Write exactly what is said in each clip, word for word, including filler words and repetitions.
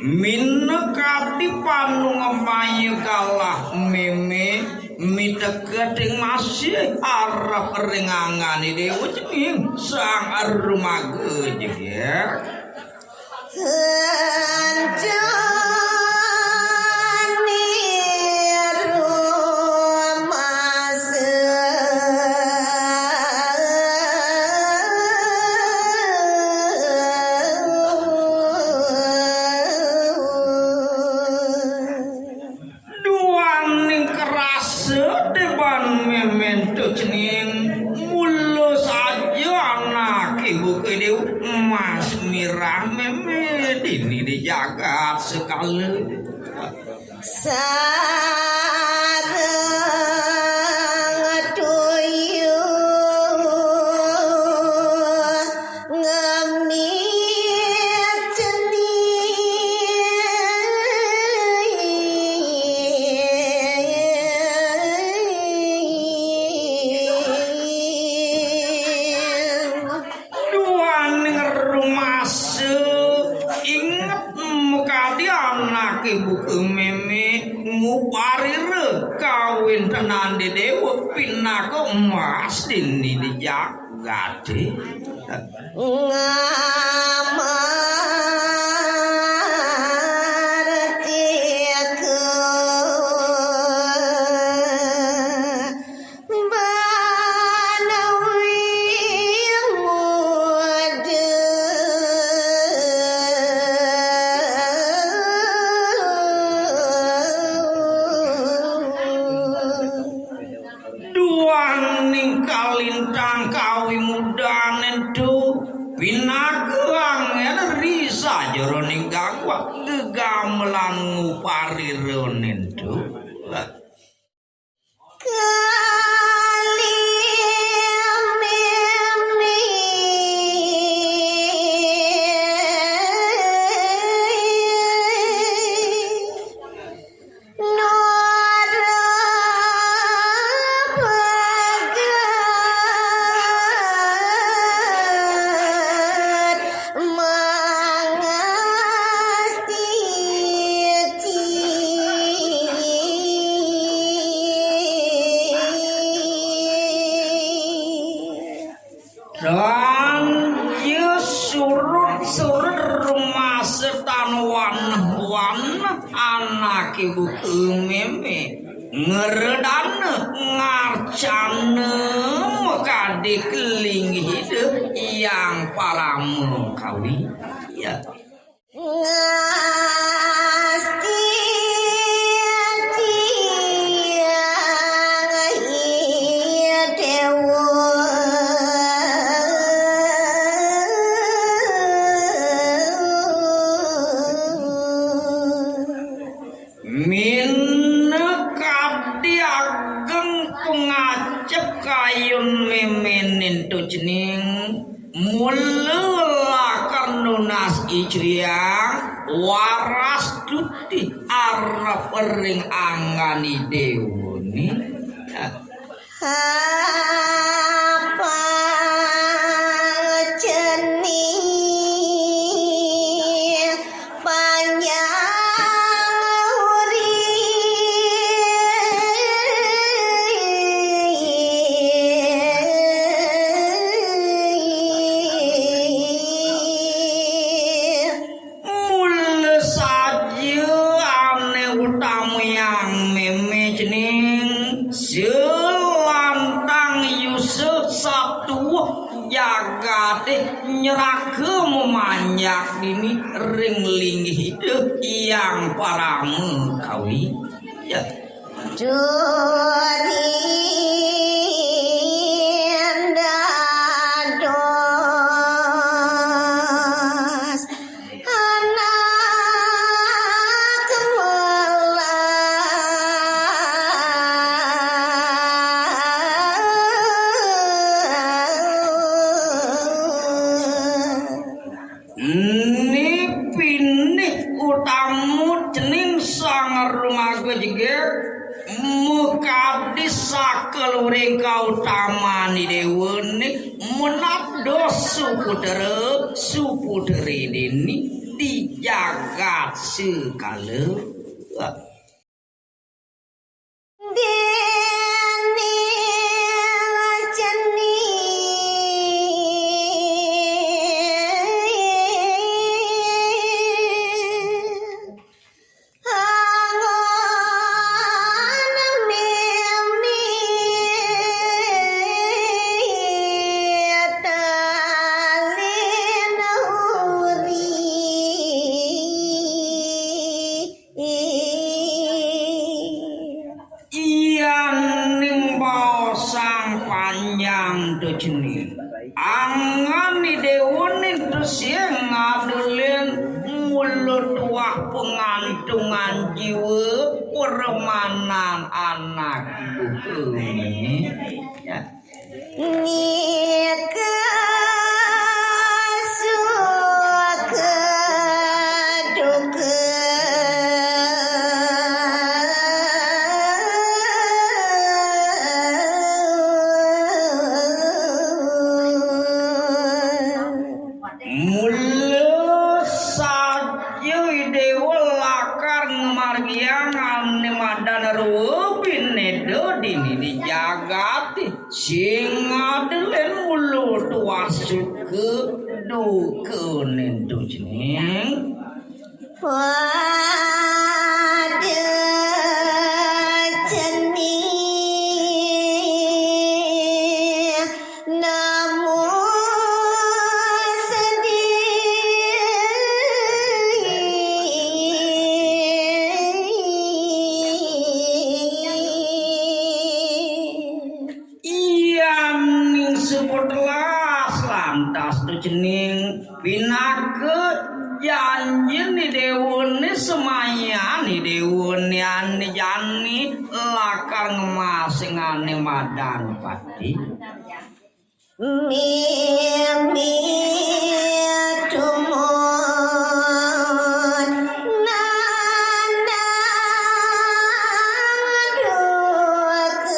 Minakadi panungemaya galah mémé miteket ing masih arep ring anggané Déwa Cening Sang Arumaga jegég. Duaning karasa deban mémé ento Cening, mula saja anaké buka Déwa mas mirah mémé dini di jagat sekala. Sareng tuyuh ngemit Cening. Duaning rumasa inget makadi anaké buka mémé nguparira kawéntenan Déwa pinaka emas dini di jagaté. Ngamartika banawi muda. Duaning kalintang kawimudan ento, pinaka anggén ri sajeroning gagwak gegamelan nguparira ento. Kalih mémé. Nara pagat mangastiti. Sanja surut-surut rumasa tan waneh-waneh anaké buka mémé ngredana ngarcana makadi kelinggih Ida Hyang Parama Kawi. Ya. Ngasti tiang Hyang Déwa. Minakadi ageng pangajap kayun mémé ento Cening. Mula lakar nunas icuyang waras tuti arep ring anggané Déwané. Apa Cening panjang uri. Mula saja ané utamayang mémé Cening, salantang yusa satuwuh jagaté nyraka mamanjak dini ring linggih Ida Hyang Parama Kawi. Ya. Duri dados anak welas. Nipinih utama Cening Sang Arumaga jegég, makadi sakeluring kautamané Déwané, menat dos suputra, suputré dini. di jagat sekala. Iyaning baosang panjang to cening. Angan ni dewa ning to sing ngadulin mula tuah pangantungan jiwa permanan anak ibu kami. Ya. Nika suka duka. Mula saja dewa lakar ngamargiang ane madan rwa bineda dini di jagate. Sing ada len mula tuah suka duka nento cening. Pada cening namo sedih. Iyaning suba telas lantas to cening pinaka janjin ni dewane semayan ni dewane ane jani lakar ngemasing ane madan pati. Mimit tumon nandang duka.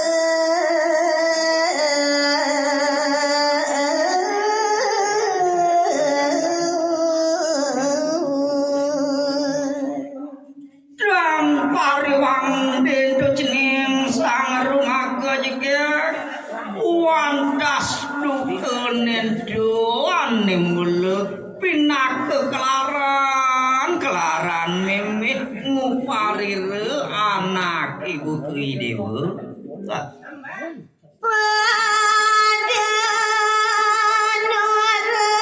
Dang pariwang dento cening sang rumaga jegeg. Wantas duka nento ane mula pinaka kelaran, kelaran mimit nguparira anak ibu kri dewa. Pada nora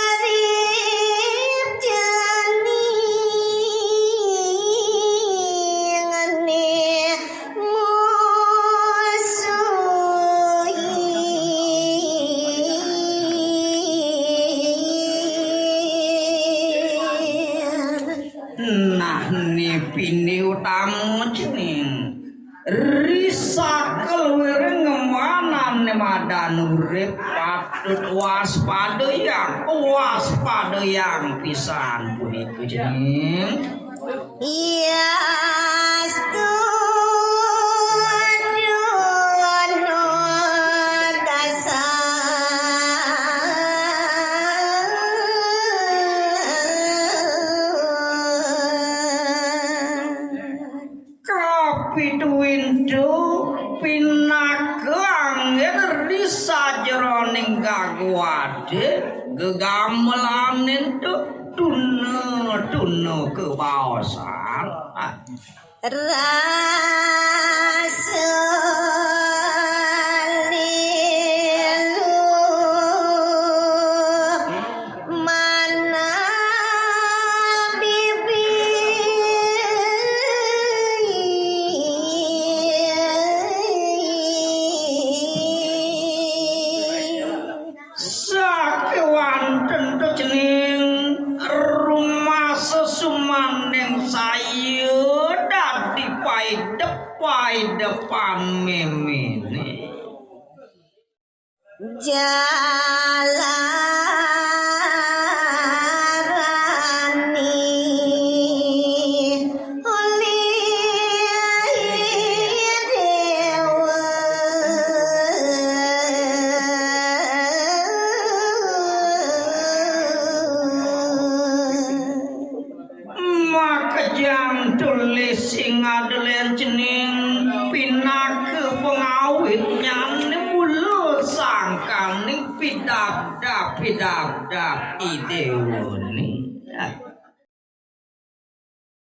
urip jani ngene musuhi. Nah, ne pini utama cening. Risa kaluwiring ngemanane madan urip patut waspada yang, waspada yang pisan punika cening. Yastu Arjuna dasa. Kapitu Windu pinaka anggen ri sajeroning gagwade gegamelaning tu tuna-tuna kabaosan. Rasa lilu mana bibi. Sakewanten to cening rumasa sumaning saya dadi paidep-paidepan memene. Jalani olih dewa. Jang tulis ing adelen cening pinaka pengawitnyané mula sangkaning pidabdab-pidabdab idéwané.